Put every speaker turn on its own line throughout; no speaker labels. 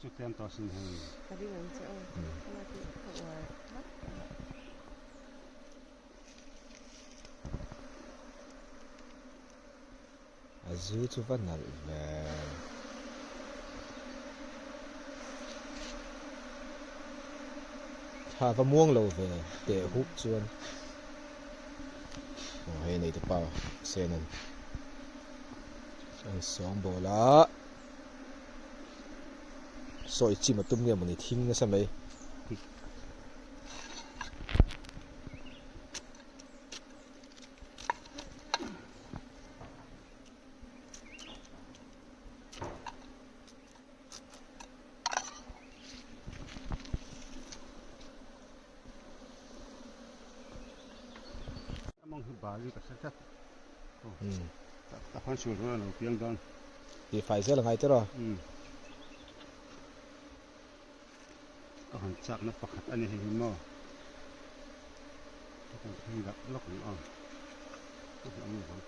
chu tlem tawh sin hei.
Ka ring ang che aw. Helai hi ka uar vak a.
A zu chu va nalh ve. Thla va muang lo ve teh huk chuan. Aw hei nei te pa sen an an sawng bawl a. Sawi chim a tum nge mawni thing nasa mai. Tih fai zel a ngai tawrh a.
Ka han chakna pakhat a ni hei hi maw ka han thleng dak lawk ang aw ka hmu ang lovang.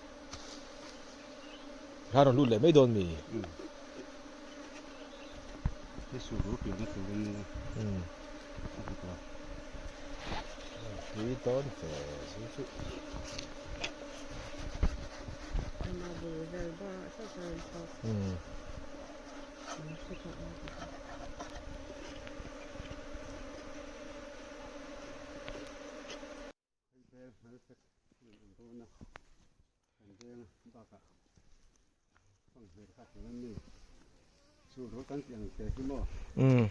Kha rawn lut leh mai dawn mi?
Umm hei sur ru pianna tur a nia
umm
a hmu tawh.
Tui dawn ve chu chu.
Ama bul vel bawrah saw chuan an chhuak.
Umm. Umm.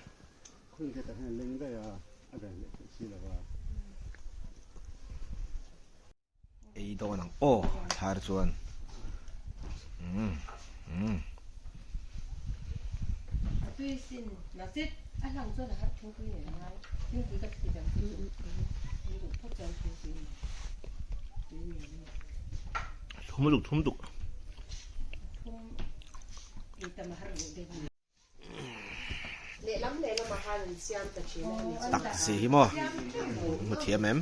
Ei dawn ang aw thar chuan umm umm. Thum lutuk thum lutuk. Tak si hi maw hmu thiam em